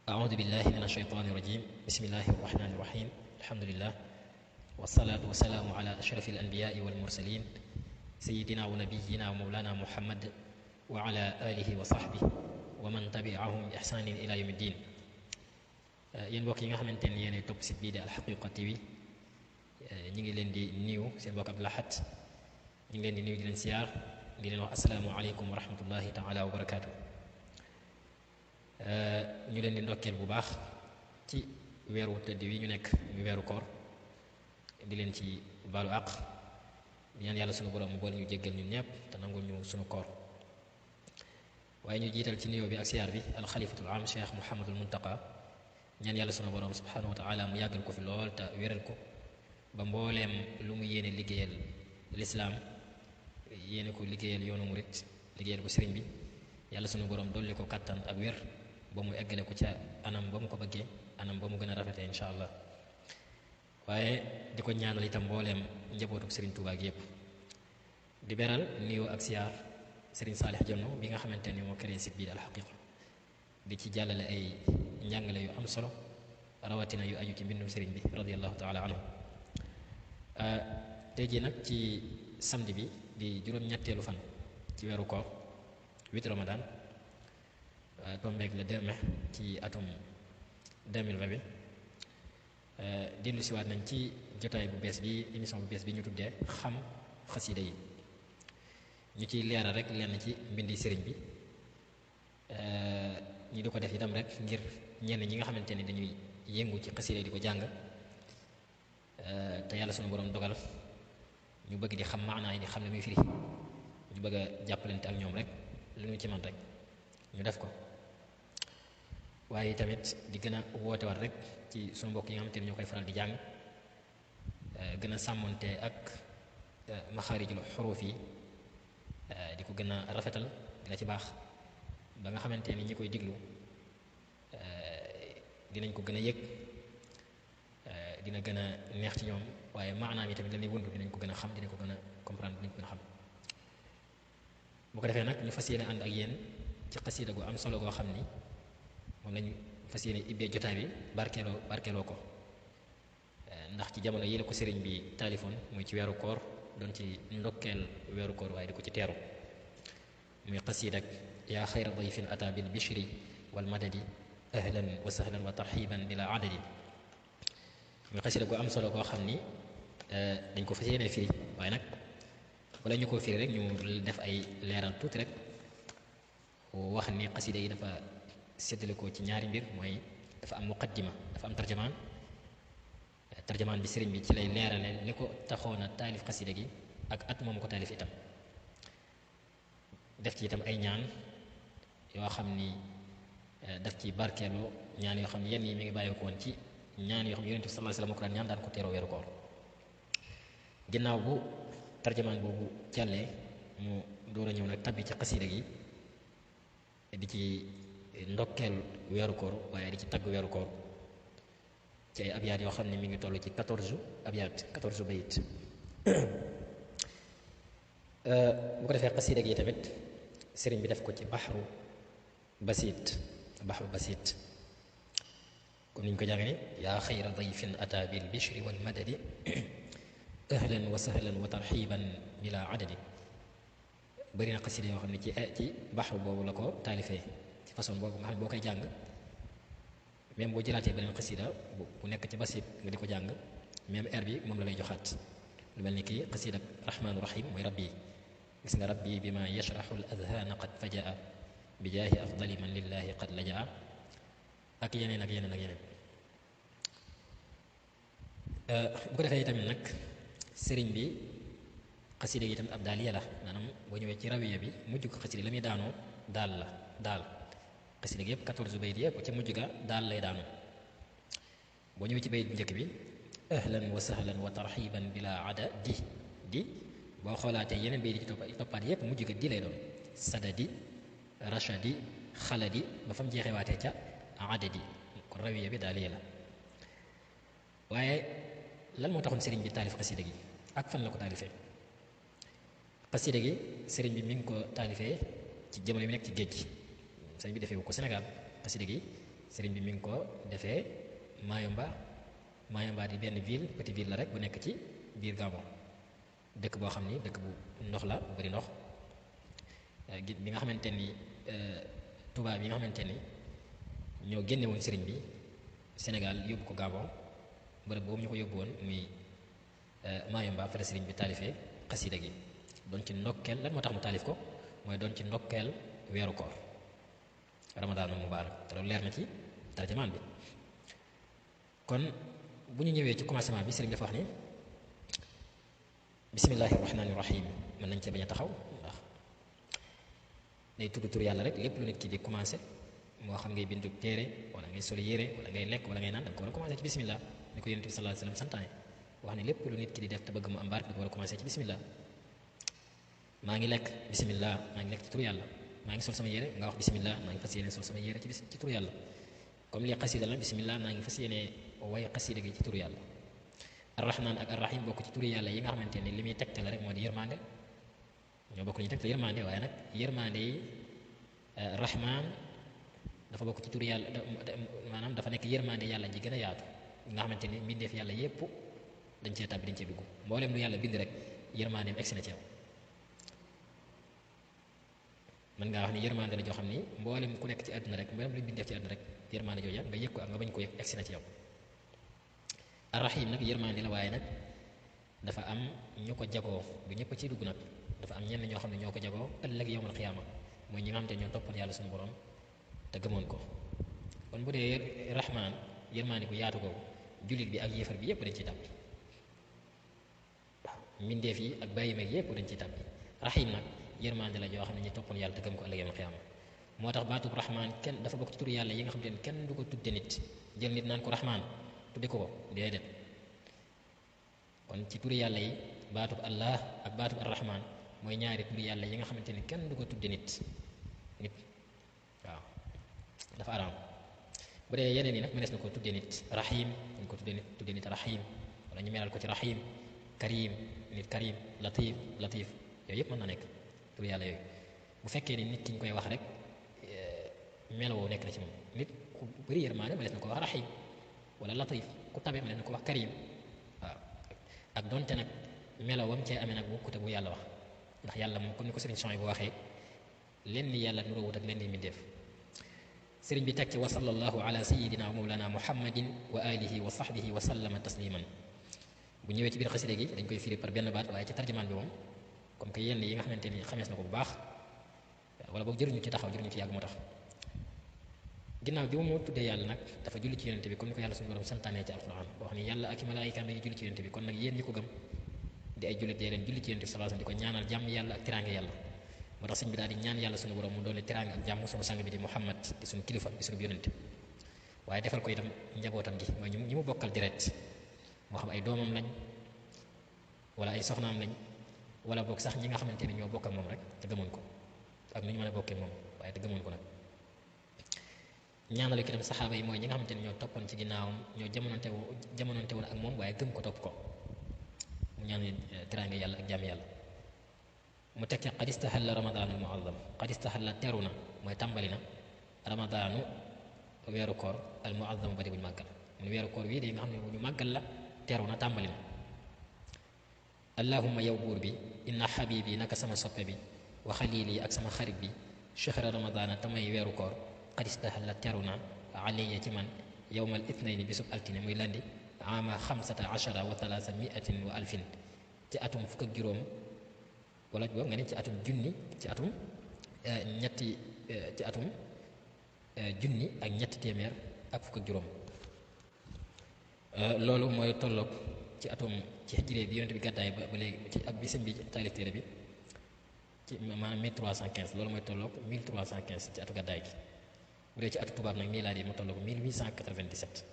أعوذ بالله من الشيطان الرجيم بسم الله الرحمن الرحيم الحمد لله والصلاة والسلام على أشرف الأنبياء والمرسلين سيدنا ونبينا ومولانا محمد وعلى آله وصحبه ومن تبعهم بإحسان إلى يوم الدين. yéen mbokk yi nga xamante ni yéenay topp site bii di Al Haqiqa TV ñu ngi leen di nuyu seen mbokk Abdou Lahad ñu ngi leen di nuyu di leen siyaar di leen wax asalaamu aleykum wa rahmatullahi taala wa barakaatu. ñu leen di ndokkeel bu baax ci weeru tëdd wi ñu nekk ñu weeru koor di leen ci baalu àq di ñaan yàlla sunu borom mu boole ñu jéggal ñun ñëpp te nangul ñu sunu koor. waaye ñu jiital ci nuyoo bi ak siyaar bi alxalifatul am cheikh Mouhamadul Muntaqa ñaan yàlla sunu borom subhanahu wa taala mu yàggal ko fi lool te wéral ko ba mbooleem lu mu yéene liggéeyal lislaam yéene ko liggéeyal yoonu murit liggéeyal ko sëriñ bi yàlla sunu borom dolli ko kattan ak wér ba mu eggale ko ca anam ba mu ko bëggee anam ba mu gën a rafetee incha allah. waaye di ko ñaanal itam mbooleem njabootuk sëriñ Tuubaa gi yépp di beral nuyoo ak siyaar sëriñ Saalix Jonn bi nga xamante ni moo créé site bii Al Haqiqa di ci jàllale ay njàngale yu am solo rawatina yu aju ci mbindum sëriñ bi radiallahu taala anhu. tey jii nag ci samedi bi di juróom-ñetteelu fan ci weeru koor 8 Ramadan tombeeg le 2 mai ci atum 2020 bi dellu siwaat nañ ci jotaay bu bees bi émission bu bees bi ñu tuddee xam xasida yi ñu ciy leeral rek lenn ci mbindi sëriñ bi ñu di ko def itam rek ngir ñenn ñi nga xamante ni dañuy yëngu ci xasida yi di ko jàng te yàlla sunu borom dogal ñu bëgg di xam maanaa yi di xam ne muy firi ñu bëgg a jàppalante ak ñoom rek lu ñu ci man rek ñu def ko. waaye tamit di gën a woote war rek ci sunu mbokk yi nga xamante ni ñoo koy faral di jàng gën a sàmmonte ak maxaarijul xuruuf yi di ko gën a rafetal dina ci baax ba nga xamante ni ñi koy diglu dinañ ko gën a yëg dina gën a neex ci ñoom waaye maanaam yi tamit dañuy wundu dinañ ko gën a xam dinañ ko gën a comprendre dinañ ko gën a xam. bu ko defee nag ñu fas yéene ànd ak yéen ci xasida gu am solo goo xam ni moom lañu fas yéene ibbee jotaay bi barkeeloo ko ndax ci jamono yi la ko sëriñ bi taalifoon muy ci weeru koor doon ci ndokkeel weeru koor waaye di ko ci teeru muy xasida ak yaa xayra dayfin ata bil bishri wal madadi ahlan wa sahlan wa tarxiban bila adadi muy xasida gu am solo goo xam ni dañ ko fas yéene firi waaye nag wala ñu ko firi rek ñu def ay leeral tuuti rek wax ni xasida yi dafa séddale ko ci ñaari mbir mooy dafa am muqaddima dafa am tarjamaan bi sëriñ bi ci lay leerale li ko taxoon a taalif xasida gi ak at moom ko taalif itam def ci itam ay ñaan yoo xam ni daf ci barkeeloo ñaan yoo xam ni yenn yi mi ngi bàyyi ko woon ci ñaan yoo xam ne yonent bi sallallahu alayhi wasallam ko daan ñaan daan ko teeroo weeru koor. ginnaaw bu tarjamaan boobu jàllee mu door a ñëw nag tabbi ci xasida gi di ci ndokkeel weeru koor waaye di ci tagg weeru koor ci ay abyaat yoo xam ne mi ngi toll ci 14 abyaat 14 bayit bu ko defee xasida gi tamit sëriñ bi def ko ci baxru basit comme ni ñu ko jàng ni yaa xayra dayfin ata bil bishri wal madadi ahlan wa sahlan wa tarxiban bila adadi. bëri na xasida yoo xam ne ci baxru boobu la ko taalifee ci façon boobu nga xam ne boo koy jàng même boo jëlaatee beneen xasida bu nekk ci basit nga di ko jàng même air bi moom la lay joxaat lu mel ni kii xasida rahmaanu rahim mooy rabbi gis nga rabbi bi ma yashraxu al adhaana qad fajaa bi jaahi afdali man lillahi qad lajaa ak yeneen ak yeneen ak yeneen. bu ko defee tamit nag sëriñ bi xasida gi tamit ab daaliya la maanaam boo ñëwee ci rawiya bi mujj ko xasida la muy daanoo daal xasida gi yëpp 14 bayit yëpp ca mujj ga daal lay daanoo. boo ñëwee ci bayit bu njëkk bi ahlan wa sahlan wa tarxiban bila adadi di boo xoolaatee yeneen bayit yi ci toppaat yëpp mujj ga di lay doon sadadi rachadi xaladi ba fa mu jeexee waatee ca adadi kon rawiya bi daaliya la. waaye lan moo taxoon sëriñ bi taalif xasida gi ak fan la ko taalifee. xasida gi sëriñ bi mi ngi ko taalifee ci jamono yi mu nekk ci géej gi sëriñ bi defee ko Sénégal xasida gi sëriñ bi mi ngi ko defee Mayumba. Mayumba di benn ville petite ville la rek bu nekk ci biir Gabon dëkk boo xam ni dëkk bu ndox la bu bari ndox bi nga xamante ni tubaab yi nga xamante ni ñoo génne woon sëriñ bi Sénégal yóbbu ko Gabon bërëb boobu ñu ko yóbbu woon muy Mayumba fa la sëriñ bi taalifee xasida gi doon ci ndokkeel lan moo tax mu taalif ko mooy doon ci ndokkeel weeru koor ramadaanul mubaarak te loolu leer na ci tarjumaan bi. kon bu ñu ñëwee ci commencement bi sëriñ dafa wax ni bismillahi rahmaani rahim mën nañ cee bañ a taxaw ndax day tudd tur yàlla rek lépp lu nit ki di commencé moo xam ngay bindu téere wala ngay soli yére wala ngay lekk wala ngay naan da nga ko war a commencé ci bismillah ni ko yonent bi sallallahu alayhi wa sallam santaane wax ne lépp lu nit ki di def te bëgg mu am barke da ko war a commencé ci bismillah maa ngi lekk bismillah maa ngi lekk ci tur yàlla maa ngi sol sama yére nga wax bismillah maa ngi fas yéene sol sama yére ci tur yàlla comme li xasida la bismillah maa ngi fas yéene way xasida gi ci tur yàlla arrahman ak arrahim bokk ci turi yàlla yi nga xamante ni li muy tegte la rek moo di yërmande ñoo bokk ñu tegte yërmande waaye nag yërmande yi rahman dafa bokk ci turi yàlla maanaam dafa nekk yërmande yàlla ji gën a yaatu nga xamante ni mbindeef yàlla yépp dañ cee tàbbi dañ cee dugg mboolem lu yàlla bind rek yërmandeem egsi na ci yow mën ngaa wax ni yërmande la joo xam ni mboolem ku nekk ci àdduna rek mboolem lu bindeef ci àdduna rek yërmande jooja nga yëg ko ak nga bañ ko yëg egsi na ci yow arrahim nag yërmande la waaye nag dafa am ñu ko jagoo du ñëpp ciy dugg nag dafa am ñenn ñoo xam ne ñoo ko jagoo ëllëg yowmal xiyaama mooy ñi nga xam te ñoo toppoon yàlla suñu borom te gëmoon ko kon bu dee rahman yërmande gu yaatu googu jullit bi ak yéefar bi yépp dañ ciy tàbbi waaw mbindeef yi ak bàyyi meeg yépp dañ ciy tàbbi rahim nag yërmande la joo xam ne ñi toppoon yàlla te gëm ko ëllëg yowmal xiyaama moo tax baatub rahman kenn dafa bokk ci turu yàlla yi nga xam te ne kenn du ko tudde nit jël nit naan ko rahman tudde ko déedéet kon ci turi yàlla yi baatub allah ak baatub arrahman mooy ñaari turi yàlla yi nga xamante ni kenn du ko tudde nit waaw dafa araam bu dee yeneen yi nag mënees na ko tudde nit rahim ñu ko tudde nit rahim wala ñu melal ko ci rahim karim nit karim latif yooyu yëpp mën na nekk turi yàlla yooyu bu fekkee ni nit ki ñu koy wax rek melowoo nekk na ci moom nit ku bëri yërmaane mënees na ko wax rahim wala latif ku tabe mënees na ko wax karim waaw ak donte nag melo wam cee amee nag bokkute bu yàlla wax ndax yàlla moom comme ni ko sëriñ Son bu waxee leen ni yàlla nuróowut ak leen ni mi def sëriñ bi teg ci wa sallallahu ala sayidina wa mawlana muhammadin wa alihi wa sahbihi wa sallama tasliman bu ñëwee ci biir xasida gi dañ koy firi par benn baat waaye ci tarjumaan bi moom comme que yenn yi nga xamante ni xamees na ko bu baax wala boog jëruñu ci taxaw jëruñu ci yàgg moo tax ginnaaw bi mu tuddee yàlla nag dafa julli ci yonente bi comme ni ko yàlla suñu borom santaanee ci alquran boo xam ne yàlla ak i malaayikaam dañuy julli ci yonente bi kon nag yéen ñi ko gëm di ay jullit dee leen julli ci yonente bi sallallahu alayhi wasallam di ko ñaanal jàmm yàlla ak tiraange yàlla moo tax sëñ bi daal di ñaan yàlla suñu borom mu doole tiraange ak jàmm suñu sang bi di Muhammad di suñu kilifa di suñu yonente waaye defal ko itam njabootam gi mooy ñi mu bokkal direct moo xam ay doomam lañ wala ay soxnaam lañ wala boog sax ñi nga xamante ne ñoo bokk ak moom rek te gëmoon ko ak nu ñu mën a bokkee moom waaye te gëmoon ko nag ñaanal ki dem saxaaba yi mooy ñi nga xamante ne ñoo toppoon ci ginnaawam ñoo jamononte woon ak moom waaye gëm ko topp ko mu ñaan teraanga yàlla ak jàmm yàlla mu teg ci qad istahalla ramadaanu al muazzam qad istahalla teru na mooy tàmbali na ramadaanu weeru koor al muazzam bari bu ñu màggal mun weeru koor wii de nga xam ne bu ñu màggal la teru na tàmbali na allahumma yow buur bi inna xabibi naka sama soppe bi wa xalili ak sama xarit bi chahra ramadaana tamay weeru koor qad istahalla teru na alayya ci man yowmal ithnayni bisub altine muy landi ama 15 wa 300 wa alfin ci atum fukk ak juróom wala boobu nga ne ci atum junni ci atum junni ak ñetti téeméer ak fukk ak juróom loolu mooy tolloog ci atum ci hijré bi yonent bi gàddaay ba léegi ci ak bi sëñ bi taalif téere bi ci maanaam 1315 loolu mooy tolloog 1315 ci atu gàddaay gi bu dee ci atu tubaab nag miilaadi mu tolloog 1897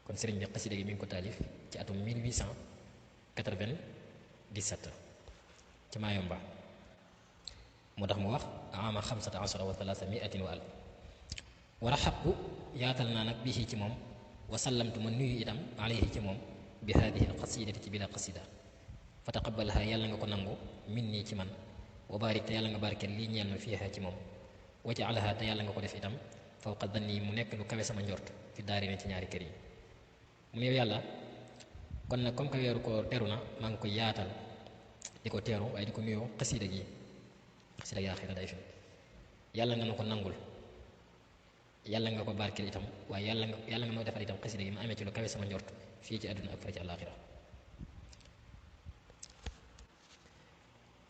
kon sëriñ bi xasida gi mi ngi ko taalif ci atum 1897 ci Mayumba moo tax mu wax ama 15 wa 300 wa alf wa raxabtu yaatal naa nag bii ci moom wa sallamtu ma nuyu itam alayhi ci moom bi haadihi alqasidati ci bila qasida fa taqabalha yàlla nga ko nangu min nii ci man wa barik te yàlla nga barkeel lii ñeel ma fiiha ci moom wajalaha te yàlla nga ko def itam fawqa danni mu nekk lu kawe sama njort fi daari ne ci ñaari kër yi mu ne yow yàlla kon nag comme que weeru ko teru na maa ngi koy yaatal di ko teeru waaye di ko nuyoo xasiida gi xasiida yaa xayra day fi yàlla nga ma ko nangul yàlla nga ko barkeel itam waaye yàlla nga ma defal itam xasiida gi ma amee ci lu kawe sama njort fii ci àdduna ak fële ci àllaaxira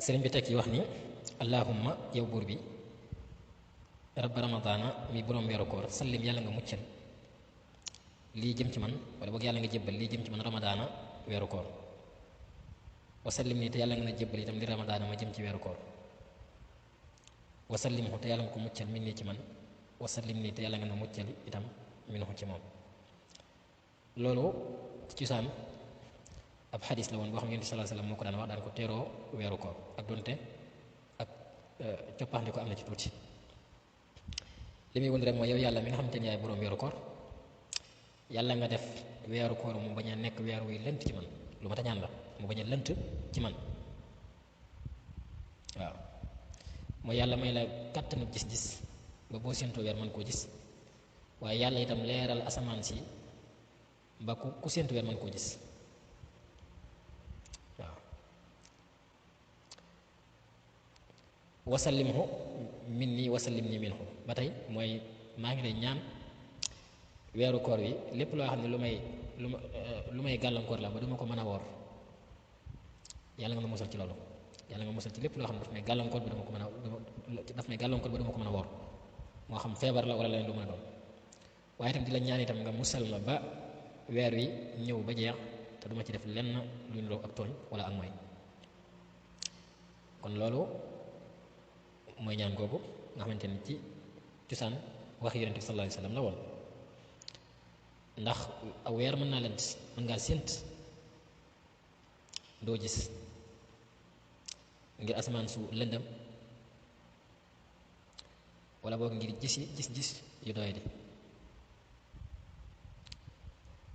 sëriñ bi tekki wax ni allahumma yow buur bi rabba ramadaana mi boroom weeru koor sallim yàlla nga muccal lii jëm ci man wala boog yàlla nga jébbal lii jëm ci man ramadaana weeru koor wasallim nii te yàlla nga na jébbal itam li ramadaana ma jëm ci weeru koor wasallim te yàlla nga ko muccal min nii ci man wasallim nii te yàlla nga na muccal itam minhu ci moom loolu ci cosaan ab xadis la woon boo xam ne Yonent bi sallallahu alayhi wasallam moo ko daan wax daan ko teeroo weeru koor ak donte ak coppaandi ko am na ci tuuti li muy wund rek mooy yow yàlla mi nga xamante ni yaay boroom weeru koor yàlla nga def weeru koor mu bañ a nekk weer wuy lënt ci man lu ma ta ñaan la mu bañ a lënt ci man waaw mooy yàlla may la kàttanu gis-gis ba boo séentoo weer mën koo gis waaye yàlla itam leeral asamaan si ba ku séentu weer mën koo gis waaw wasallimhu minni wasallimni minhu ba tey mooy maa ngi lay ñaan weeru koor wi lépp loo xam ne lu may gàllankoor la ba duma ko mën a woor yàlla nga ma musal ci loolu yàlla nga musal ci lépp loo xam ne daf may gàllankoor ba duma ko mën a woor moo xam feebar la wala leneen lu mën a doon waaye itam di la ñaan itam nga musal ma ba weer wi ñëw ba jeex te duma ci def lenn lu ñu ak tooñ wala ak mooy kon loolu mooy ñaan googu nga xamante ni ci cosaan wax Yonent bi sallallahu alayhi wasallam la woon ndax aw weer mën naa lënt mën ngaa sént doo gis ngir asamaan su lëndëm wala boog ngir gis yu doy di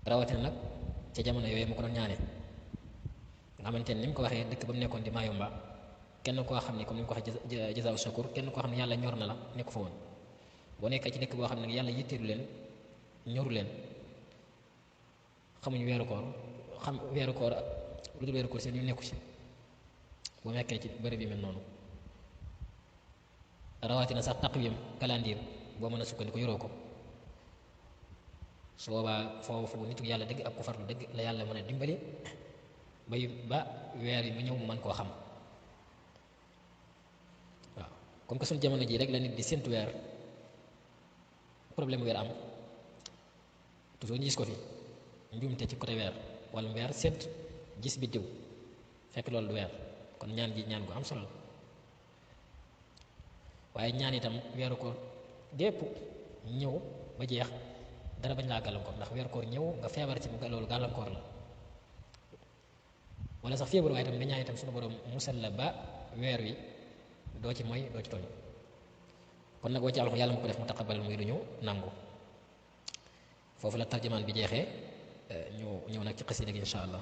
rawatina nag ca jamono yooyu mu ko doon ñaane nga xamante ni mu ko waxee dëkk ba mu nekkoon di Mayumba kenn koo xam ne comme ni mu ko waxee jazaaw shakur kenn koo xam ne yàlla ñor na la nekk fa woon boo nekkee ci dëkk boo xam ne yàlla yitteelu leen ñoru leen xamuñ weeru koor lu dul weeru koor seen yu nekku ci bu nekkee ci bërëb yi mel noonu rawatina sax taqwim calendrier boo mën a sukkandiku yoroo ko su boobaa foofu nitu yàlla dëgg ak ku farlu dëgg la yàlla mën a dimbali ba weer yi mu ñëw mu mën koo xam waaw comme que suñu jamono ji rek la nit di séntu weer problème weer am toujours ñu gis ko fi njuumte ci côté weer wala weer sént gis biddiw fekk loolu du weer kon ñaan gi ñaan gu am solo la waaye ñaan itam weeru koor gépp ñëw ba jeex dara bañ laa gàllankoor ndax weeru koor ñëw nga feebar ci loolu gàllankoor la wala sax feebar waaye itam nga ñaan itam suñu borom musal la ba weer wi doo ci moy doo ci tooñ kon nag woo ci yàlla mu ko def mu taqabbal muy du ñu nangu foofu la tarjumaan bi jeexee ñu ñëw nag ci xasida gi insha allah